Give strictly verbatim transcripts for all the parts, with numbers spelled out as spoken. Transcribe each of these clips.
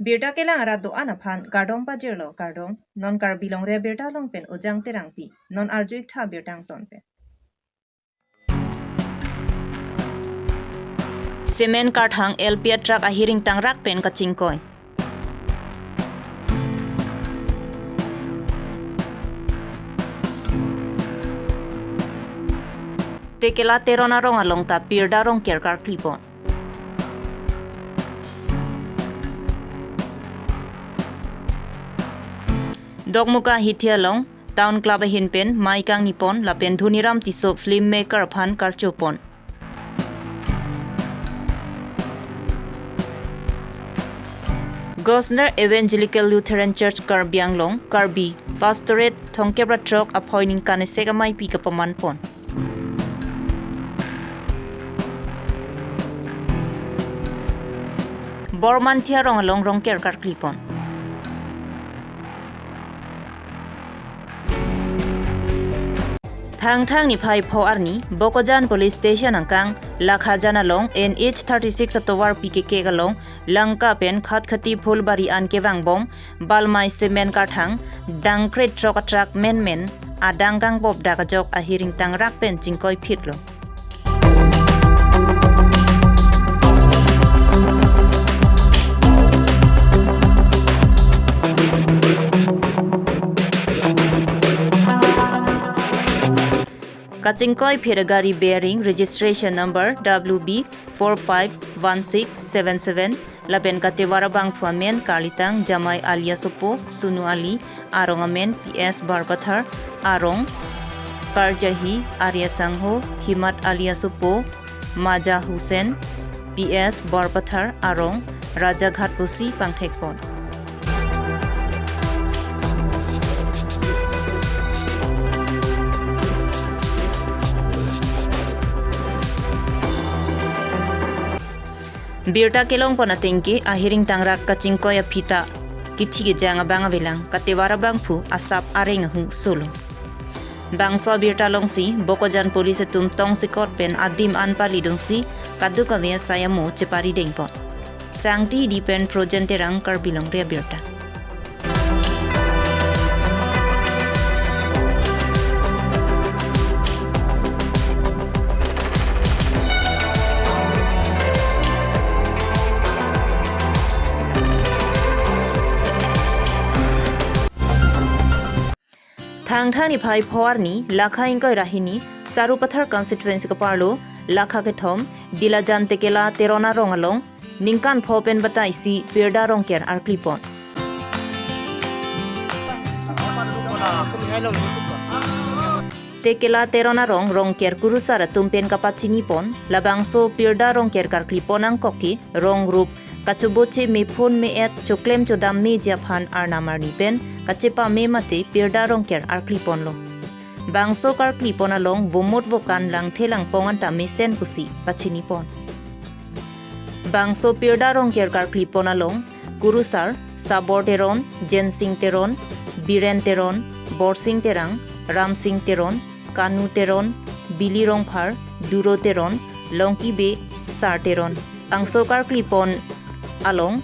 Birta kelang arat do-an aphan kardom pajirlo, kardom. Non Karbi Longri Abirta along pen Ojang Terangpi. Non arju-ik tha birta angton pen. Cement karthang L P a truck ahiring tangrak pen kachingkoi. Tekela Teron arong along ta pirda rongker karkli pon. Dokmoka Hithi along Town Club ahin pen mei kangni pon lapen Dhoniram Tisso filmmaker aphan karcho pon. Gosner Evangelical Lutheran Church Karbi Anglong, Karbi Pastorate thomkep ra throk aphoi ningkan isi ameipi kapaman pon. Bormanthi arong along rongker karkli pon. Thangthang niphai pho arni, Bokajan Police Station angkang, Lakhajan along, N H thirty-six atovar P K K along, Langka pen Khatkhati Phulbari an kevangbom, balmei cement karthang, dangkret throk a truck menmen, adang kangbop dak ajok ahiring tangrak pen chingkoi phitlo. Kachingkoi phit agari bearing registration number W B four five one six seven seven lapen katevar abangphu amen karlitang Jamai alias Opo, Sunu Ali, arong amen P S Barpathar, arong, karjahi, Arya Sangho, Himat alias Opo, Maja Hussain, P S Barpathar, arong, Rajaghat pusi pangthek pon. Birta kelong pon atengke ahiring tangrak kachingkoi aphi ta kithi kejang abang avelang, katevar abangphu asap areng ahu solo. Bangso abirta alongsi Bokajan Police atum tongsekot pen adim an palidunsi kadokave asai amo chepari dengpon. Sangti Hidi pen Projen Terang, Karbi Longri Abirta. Thangthang niphai pho arni, Lakha ingkoi ra hini, Sarupathar constituency kaparlo, Lakha kethom, Dilajan Tekela Teron arong along, ningkan pho pen batai isi pirda rongker arkli pon. Tekela Teron arong rongker kurusar atum pen kapachini pon, labangso pirda rongker karkli pon angkok ke, rong rup, kachoboche mephun me-et choklem chodam meji aphan arnam arni pen kachepame mate pirda rongker arkli ponlo. Bangso karkli pon along vomut vokan langthe langpong anta mesen pusi pachini pon. Bangso pirda rongker karkli pon along kurusar Sabor Teron, Jensing Teron, Biren Teron, Borsing Terang, Ramsing Teron, Kanu Teron, Bili Rongphar, Duro Teron, Longki Bey, Sar Teron. Bangso karkli pon along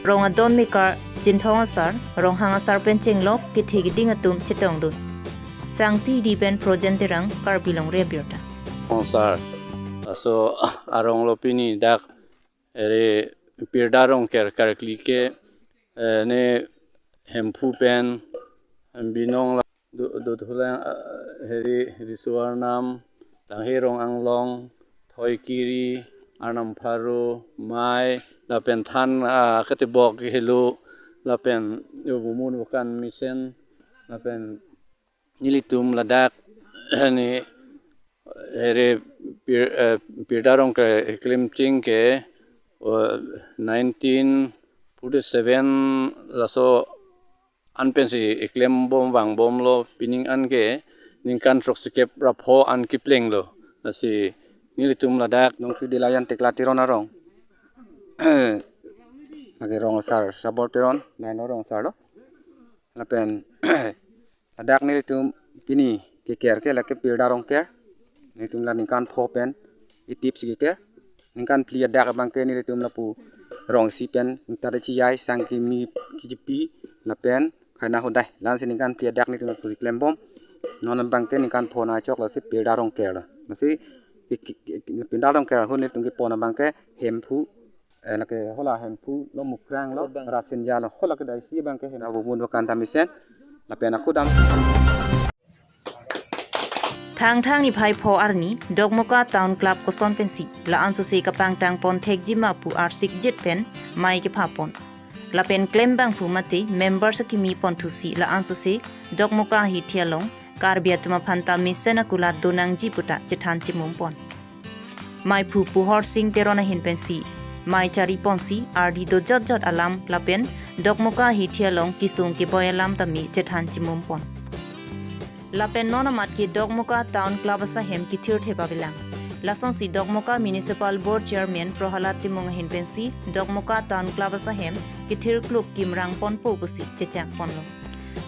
rong adon mekar Chinthong asar, Ronghang asar pen chenglok kethe keding atum chetongdun. Sangti Hidi pen Projen Terang, Karbi Longri Abirta. Ong sar, laso arong lo pini dak eri pirda rongker karkli ke, eh, ne Hemphu pen, Binong la, do, do thulang, eh, heri Riso Arnam, Tangherong Anglong, Thoikiri, Arnam Pharo, Mei, lapen than, ah, ketebok helo, lapen, eh, vomut vokan mesen, lapen nelitum ladak, ne, heri pir, eh, pirda rongker keklemcheng ke, eh, nineteen forty-seven laso an pensi keklembom vangbomlo, pining an ke ningkan throksikep ra pho an keplenglo. Lasi nelitum ladak Nongkri Dilajan Tekela Teron arong. Lake rong asar Sabor Teron, laino rong asar lo. Lapen ladak nelitum pini keker ke lake pirda rongker. Nelitum la ningkan pho pen itip si keker. Ningkan phli adak abang ke nelitum lapu rong isi pen ingtar chiyai sang kimi kijipi lapen khaina hodai. Lasi ningkan phli adak nelitum pusi klembom. Non abangke ningkan pho na chok lasi pirda Rongker lo. Lasi ki, ki, ki, pirda Rongker ahut nelitum kepon abangke Hemphu, eh, lake hala Hemphu lo, Mukrang lo, Rasinja lo, hala kedai isi abangke Hemphu bun dokan tamisen. Lapen akudam. Thangthang niphai pho arni, Dokmoka Town Club koson pensi la-an sose kapangtang pon thekji ma pu arsik jit pen mei kepha pon. Lapen klem bangphu mate members akimi pon thusi la-an sose Dokmoka hithi along Karbi atum aphan ta mesen akulat do nangji puta chethan chimum pon. Meiphu Puhor Sing Teron ahin pensi mei chari ponsi ardi do jot jot alam lapen Dokmoka hithi along kesung keboi alam tame chethan chimum pon. Lapen non amat ke Dokmoka Town Club asahem kethir thep avelang. Lasonsi Dokmoka Municipal Board Chairman Prohalad Timung ahin pensi Dokmoka Town Club asahem kethir kluk kimrang ponpo pusi chechak ponlo.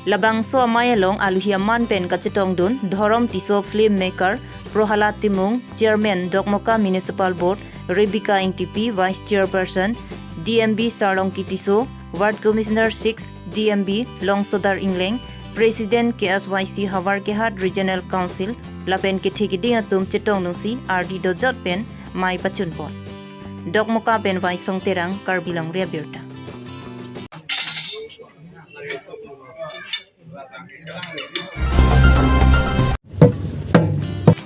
Labangso amei along aluhi aman pen kachetongdun Dhorom Tisso, filmmaker Prohalad Timung, Chairman Dokmoka Municipal Board, Rebecca Ingtipi, Vice Chairperson, D M B Sarlongki Tisso, Ward Commissioner six, D M B Longsodar Engleng, President K S Y C Howraghat Regional Council, lapen kethe keding atum chetongdunsi ardi do jot pen mei pachun pon. Dokmoka pen Vaisong Terang, Karbi Longri Abirta.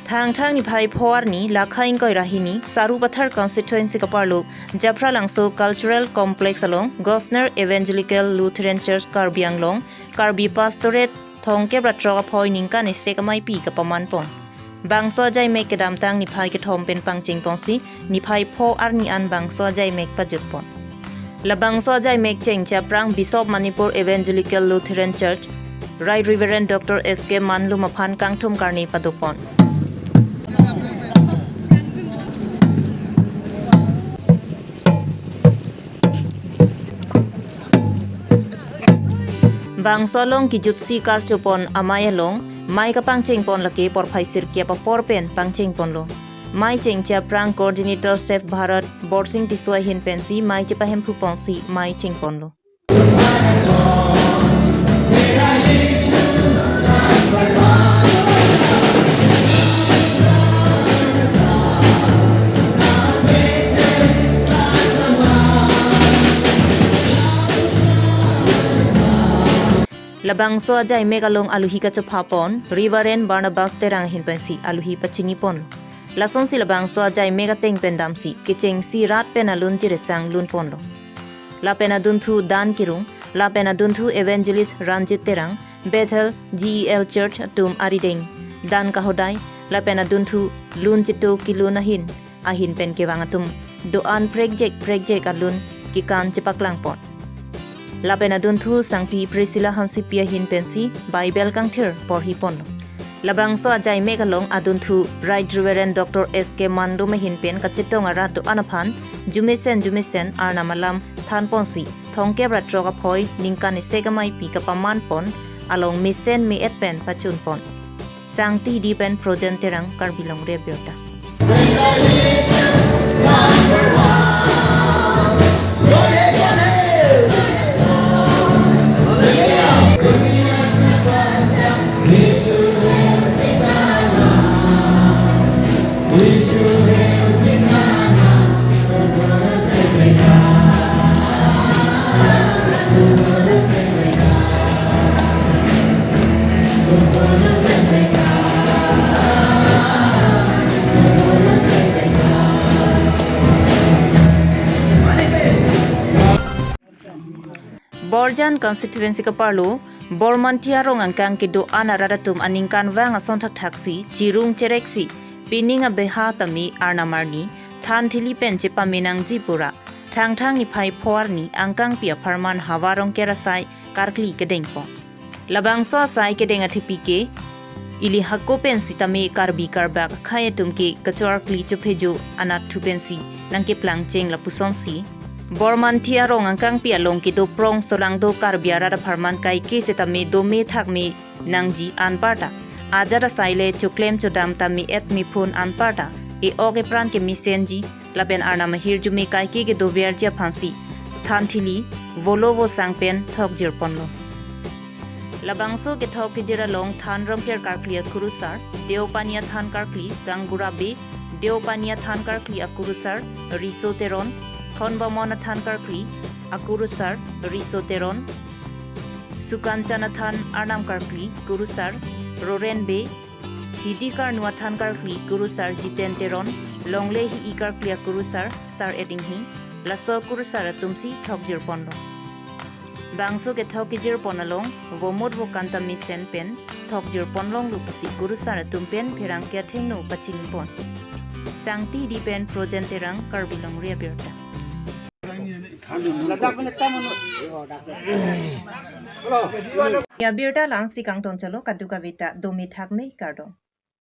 Thangthang niphai pho arni, lakha ingkoi ra hini, Sarupathar constituency kaparlo, Japralangso Cultural Complex along, Gosner Evangelical Lutheran Church Karbi Anglong, Karbi Pastorate, thongkep ra throk aphoi ningkan isi ameipi kapaman pon. Bangso ajaimek kedamtang niphai kethom pen pangcheng ponsi, niphai pho arni an bangso ajaimek pajut pon. Labangso ajaimek chengche aphrang Bishop Manipur Evangelical Lutheran Church, Right Reverend Doctor S K Manlum aphan kangthum karne padopon. Bangso along kejutsi karchopon amei along, mei kapangcheng pon lake porphai sirkep apor pen pangcheng ponlo. Mei chengche aphrang Coordinator Save Bharat, Borsing Tisso ahin pensi mei chepahemphu ponsi mei cheng ponlo. Labangso ajaimek along aluhi kachopha pon, Reverend Barnabas Terang ahin pensi aluhi pachini pon. Lasonsi labangso ajaimek ateng pen damsi, kechengsi rat pen alun jiresang lun ponlo. Lapen adunthu Dan Kirung, lapen adunthu Evangelist Ranjit Terang, Bethel G E L Church atum arideng Dan Kahodai, lapen adunthu Lun Chito Kilun ahin, ahin pen kevang atum do-an prekjek prekjek alun kekan chepaklang pon. Lapen adunthu Sangpi Priscilla Hansipi ahin pensi Bible kangthir porhi ponlo. Labangso ajaimek along adunthu Right Reverend Doctor S K Manlum ahin pen kachetong arat do-an aphan jumesen jumesen Arnam alam than ponsi thongkep ra throk aphoi ningkan isi ameipi kapaman pon along mesen me-et pen pachun pon. Sangti di pen Projen Terang, Karbi Longri Abirta. Borjan constituency kaparlo, Bormanthi arong angkang kedo-an arat atum aningkanvang ason thakthaksi, chirung chereksi, pining abeha tame Arnam arni than thili pen chepamenangji pura, Thangthang niphai pho arni angkangpi apharman Havar Rongker asai karkli kedeng pon. Labangso asai kedeng athepi ke, ili hako pen sitame Karbi Karbak akhei atum ke kachor kli chophejo anat thu pensi nangkeplang cheng lapusonsi, Bormanthi arong angkangpi along kedo prong solangdo Karbi arat apharman kaike sitame dome thakme nangji anparta, ajat asai le choklem chodam tame et mephun anparta, e-ok epran kemesenji, lapen arnam ahirjume kaike kedoverji aphansi than thili volo vosang pen thokjir ponlo. Labangso kethok kejir along than Rongker karkli akurusar, Deopani athan karkli Gangbura Bey, Deopani athan karkli akurusar Riso Teron, Thonbamon athan karkli akurusar Riso Teron, Sukanchan athan arnam karkli kurusar Roren Bey, Hidi Karnu athan karkli kurusar Jiten Teron, Longle Hi-i karkli akurusar Sar Edinghi, laso kurusar atumsi thokjir ponlo. Bangso kethok kejir pon along vomut vokan ta mesen pen thokjir ponlonglo pusi kurusar atum pen pherangke athengno pachini pon. Sangti Hidi pen Projen Terang, Karbi Longri Abirta. Abirta la-ansi kangton chalo, kadokave ta dome thakme, kardom.